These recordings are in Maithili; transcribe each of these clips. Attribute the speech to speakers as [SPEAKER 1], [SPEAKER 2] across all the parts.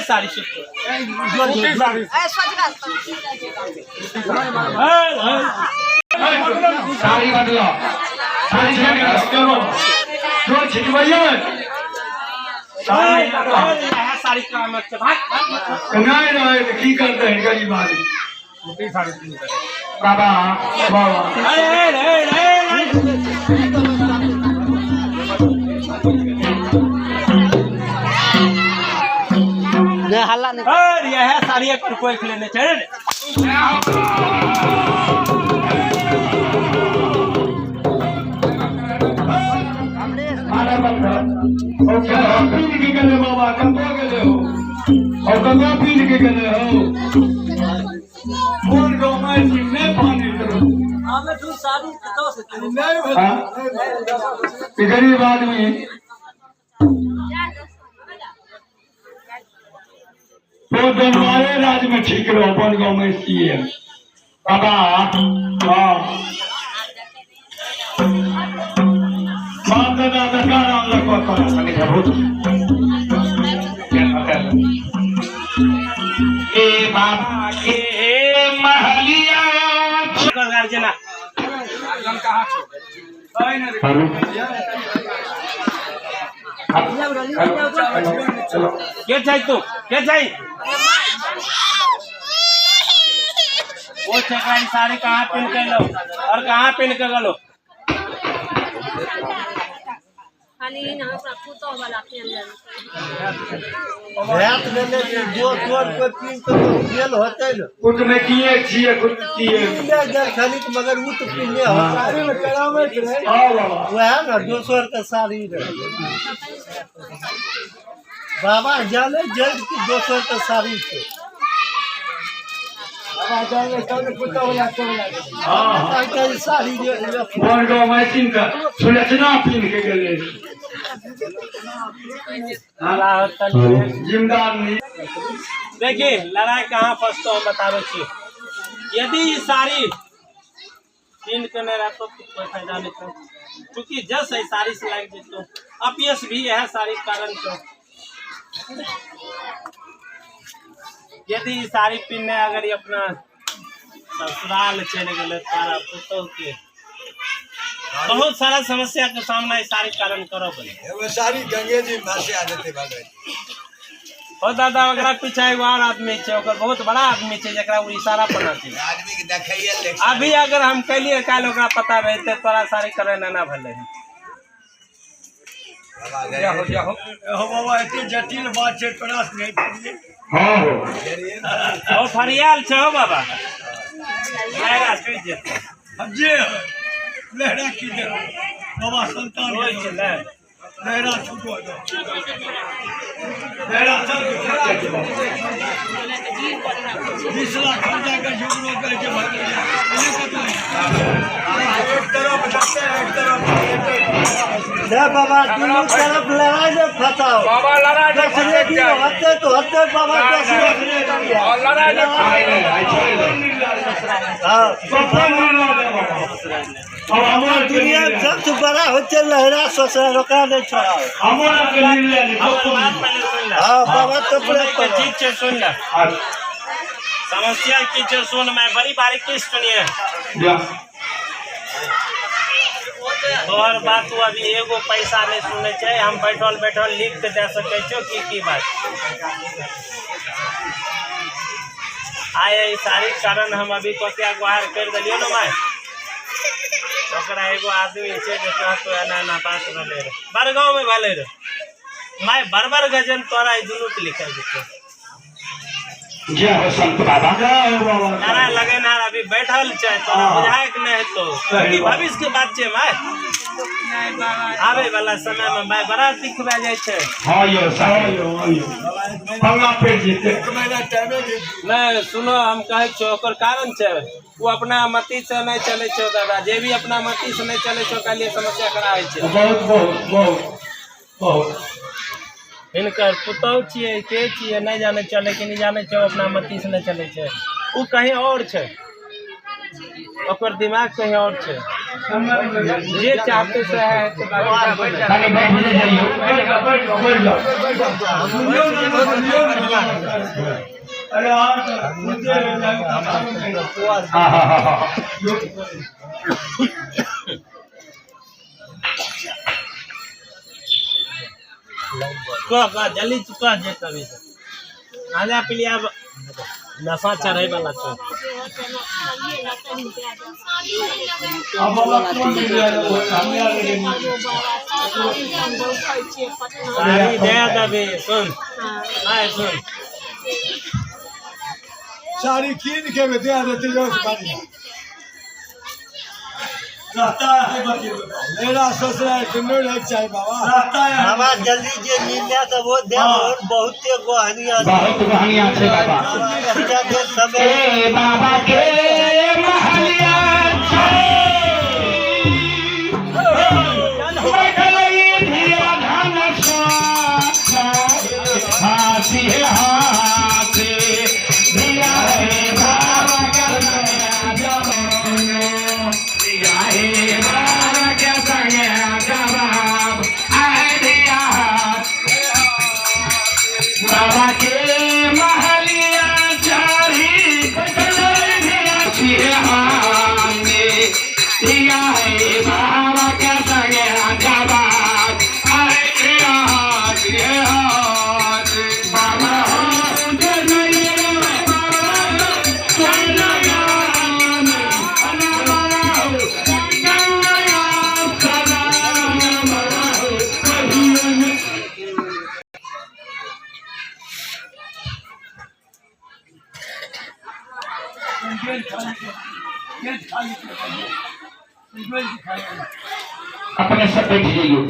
[SPEAKER 1] साड़ी
[SPEAKER 2] साड़ी बदलो साड़ी जो छिटबैया साड़ी
[SPEAKER 1] साड़ी काम
[SPEAKER 2] नहीं रहे तो की करते हैं गरीब आदमी। बाबा बाबा
[SPEAKER 1] हल्ला नहीं। यह साड़ी पर कोई लेने चल
[SPEAKER 2] के गेले बाबा कतौ गेले हो और कतौ पीन के गेले हो मोर गाँव में नहीं पानी गरीब आदमी तो बनवारे राज में ठीक रहो अपन गाँव में सीए बाबा। हाँ बाप दादा का राम लखो ए बाबा के महलिया
[SPEAKER 1] गार्जियन के जाई तू के जाई वो चकराई साड़ी कहाँ पिन के लो और कहाँ पिन के गलो
[SPEAKER 3] खाली ना अपना पुतोह वाला पेन
[SPEAKER 4] रात में जो तोर कोई पीन के तो गेल होते न
[SPEAKER 2] कुछ में किए छिए कुछ किए
[SPEAKER 4] पीने गेल खाली मगर उ तो पीने होता
[SPEAKER 5] में करावे के रहे।
[SPEAKER 2] हां बाबा
[SPEAKER 4] वह ना दोसर के साड़ी रहे बाबा जाने जल्द की दोसर के साड़ी छै।
[SPEAKER 5] बाबा जाने तब पुतोह वाला चोला।
[SPEAKER 2] हां
[SPEAKER 4] साड़ी
[SPEAKER 2] मोर गाँव में का सुलक्षणा पीन के गेले जिम्मेदार नहीं।
[SPEAKER 1] देखिए लड़ाई कहाँ फंसतो हम बताबै छी। यदि ई साड़ी पीन के नहीं रहतो तो कोई फायदा नहीं छौ, चूँकि जस है साड़ी से लागि जेतो अपयश भी यह साड़ी कारण छौ। यदि ई साड़ी पीनने अगर ई अपना ससुराल चलि गेलै तारा पुतोह के बहुत सारा समस्या के सामना ई साड़ी कारण करऽ पड़े।
[SPEAKER 5] साड़ी गंगे जी भाषे आ जेतै भगवान।
[SPEAKER 1] ओ दादा ओकरा पीछा एगो और आदमी छै, ओकर बहुत बड़ा आदमी छै जकरा ओ इशारा पर छै।
[SPEAKER 5] आदमी के देखैये ले।
[SPEAKER 1] अभी अगर हम कैलिए काल्हि ओकरा पता रहतै तोरा साड़ी करे ना भेलै।
[SPEAKER 5] हो बाबा एते जटिल बात छै तोरा से नहीं फरिये।
[SPEAKER 2] हां हो
[SPEAKER 1] ओ फरियाल छै हो बाबा। लहरा छुटि जेतै।
[SPEAKER 5] हम जे लहरा की देबै बाबा संतान
[SPEAKER 1] होइ छै लहरा।
[SPEAKER 5] लहरा छूटो दो। लहरा सब 20 लाख खर्चा कर झोकरो कहै छै भगवान। एक तरफ जाते एक तरफ
[SPEAKER 4] ले बाबा दुनू तरफ लड़ाई ने फसाओ
[SPEAKER 6] बाबा लड़ाई ने
[SPEAKER 4] दसरे दिन होते तो होते बाबा दसरे दिन
[SPEAKER 6] और लड़ाई ने
[SPEAKER 4] हाँ
[SPEAKER 2] अब हमार
[SPEAKER 4] दुनिया सबसे बड़ा होते लहरा ससुर ओकरा नहीं छोड़ाओ।
[SPEAKER 2] हमारा के निर्णय ले।
[SPEAKER 1] बात पहले सुन ले।
[SPEAKER 4] हाँ बाबा तो
[SPEAKER 1] सुनै के चीज छै सुन ले। समस्या की छै सुन मैं बड़ी बारीकी से सुनिए।
[SPEAKER 2] जा
[SPEAKER 1] तोहर बात तू अभी एगो पैसा नहीं सुनै छै, हम बैठल बैठल लिख के दे सकै छियौ की की बात। आइ एहि साड़ीके कारण हम अभी कोसिया गुहार करि देलियौ ने माय। ओकरा एगो आदमी छै जे कहतो एना एना बात भेलै रहै बड़गाँवमे भेलै रहै माय बड़ गजन तोरा ई दुनूके लिखल जेतौ।
[SPEAKER 2] जय हो संत बाबा। जय हो बाबा।
[SPEAKER 1] नारा लगेनहार अभी बैठल छै तोरा बुझायके नहि हेतौ
[SPEAKER 2] सही बात।
[SPEAKER 1] भविष्य के बात छै माय। आबै वाला समय में भाई बड़ा दिख भए जाइ छै।
[SPEAKER 2] हाँ यौ साहब,
[SPEAKER 5] हाँ यौ।
[SPEAKER 2] पंगा पड़ि जेतै।
[SPEAKER 5] एक महीना टाइमे दे।
[SPEAKER 1] नहि सुनो, हम कहै छियौ ओकर कारण छै, ओ अपना मति से नहि चलै छौ दादा, जे भी अपना मति से नहि चलै छौ ओकरा लिए समस्या खड़ा होइ छै।
[SPEAKER 2] बहुत बहुत बहुत बहुत।
[SPEAKER 1] हिनकर पुतहु छियै के छियै नहि जानै छियै, लेकिन ई जानै छियै अपना मति से नहि चलै छै, ओ कहीं और छै, ओकर दिमाग कहीं और छै, जे चाहते से है।
[SPEAKER 2] कनि बैठ जइयौ।
[SPEAKER 5] बैठ जाओ। सुनियो ना, सुनियो ना। अरे यार, सुनते रह जाएंगे।
[SPEAKER 2] हाँ हाँ हाँ हाँ।
[SPEAKER 1] कह कह जल्दी तू कह जे कभी से आजा पिलिया, अब नशा चढ़े वाला छौ।
[SPEAKER 5] अब बाबा कौन मिल जाएगा? हमने आ लेंगे।
[SPEAKER 1] साड़ी दे दबी, सुन आय सुन,
[SPEAKER 5] साड़ी कीन के दे देते जो साड़ी रहता है बच्चे, मेरा ससुराल दुनू रह चाहे बाबा रहता है।
[SPEAKER 4] बाबा जल्दी जे निर्णय सब वो दे, बहुते गहनिया
[SPEAKER 2] बहुत गहनिया छै बाबा।
[SPEAKER 4] बच्चा दे समय।
[SPEAKER 2] ए बाबा के महलिया छै, बैठल ई धिया धन हाथी हाथी धिया हे बाबा के जवाब, धिया हे बाबा के संगे जवाब आए, धिया बाबा के महलिया चाही, धिया हे बाबा के संगे जवाब आए, धिया बाबा हो अपने सब बैठ जाइयो।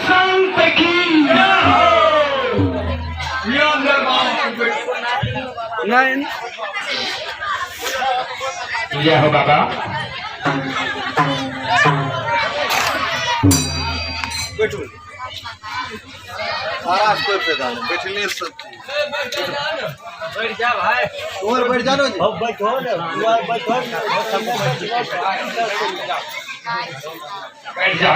[SPEAKER 2] संत की।
[SPEAKER 4] नहीं।
[SPEAKER 2] जय हो बाबा।
[SPEAKER 6] बैठू, सारा कोई फायदा नहीं बैठने सब।
[SPEAKER 1] बैठ जा भाई।
[SPEAKER 6] तुम्हारे बैठ जानो जी।
[SPEAKER 4] हो बैठो ना, दुआर बैठो ना, सब
[SPEAKER 2] बैठ जा।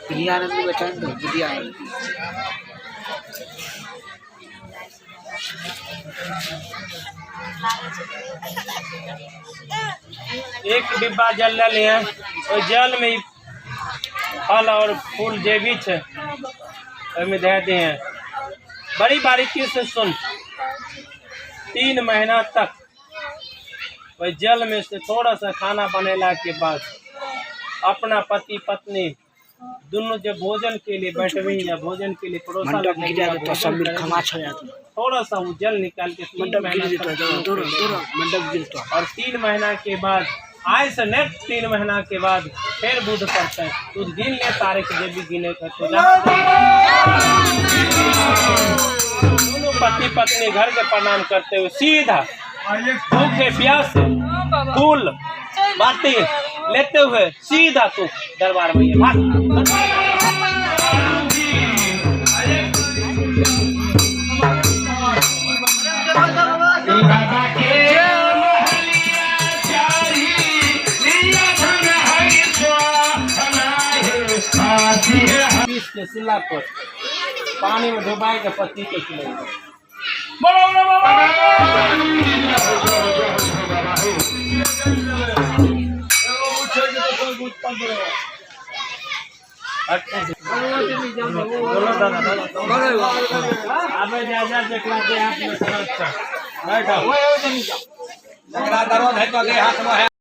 [SPEAKER 7] प्रियानंद बैठा दो, विद्यानंद।
[SPEAKER 1] एक डिब्बा जल ले लिए, ओहि जल में ई फल और फूल जे भी छै ओहिमे दे दिए। बड़ी बारीकी से सुन, 3 महीना तक ओहि जल में से थोड़ा सा खाना बनेला के बाद अपना पति पत्नी दोनों जब भोजन के लिए बैठबी या भोजन के लिए परोसा
[SPEAKER 7] मंडप
[SPEAKER 1] लगेगी
[SPEAKER 7] गिरा
[SPEAKER 1] या
[SPEAKER 7] देता,
[SPEAKER 1] भोजन
[SPEAKER 7] सब मिल
[SPEAKER 1] करेगी,
[SPEAKER 7] खमा छा जाता।
[SPEAKER 1] थोड़ा सा वो जल निकाल के 3
[SPEAKER 7] मंडप
[SPEAKER 1] महीना
[SPEAKER 7] गिर
[SPEAKER 1] तक
[SPEAKER 7] जेतो,
[SPEAKER 1] दोनों
[SPEAKER 7] दौड़ो
[SPEAKER 1] के लिए।
[SPEAKER 7] दौड़ो मंडप गिरतो।
[SPEAKER 1] और 3 महीना के बाद आए से नेक्स्ट 3 महीना के बाद फिर बुध पड़ता है, तो गिन ले तारीख जब भी गिने का तो दोनों पति पत्नी घर के प्रणाम करते हुए सीधा भूखे प्यास फूल बाती लेते हुए सीधा तू दरबार में ये भाग।
[SPEAKER 2] बाबा के महलिया चाही, लिया धन हरि स्वाहा हे।
[SPEAKER 1] पीस के सिला पर पानी में डुबाई के पति के खिलेबै।
[SPEAKER 5] बोलो बोलो बाबा।
[SPEAKER 1] बोलो दादा, बोलो। आबै जा जा, जेकरा देह हाथ में दर्द छै।
[SPEAKER 8] जकरा दर्द है तो देह हाथ में है।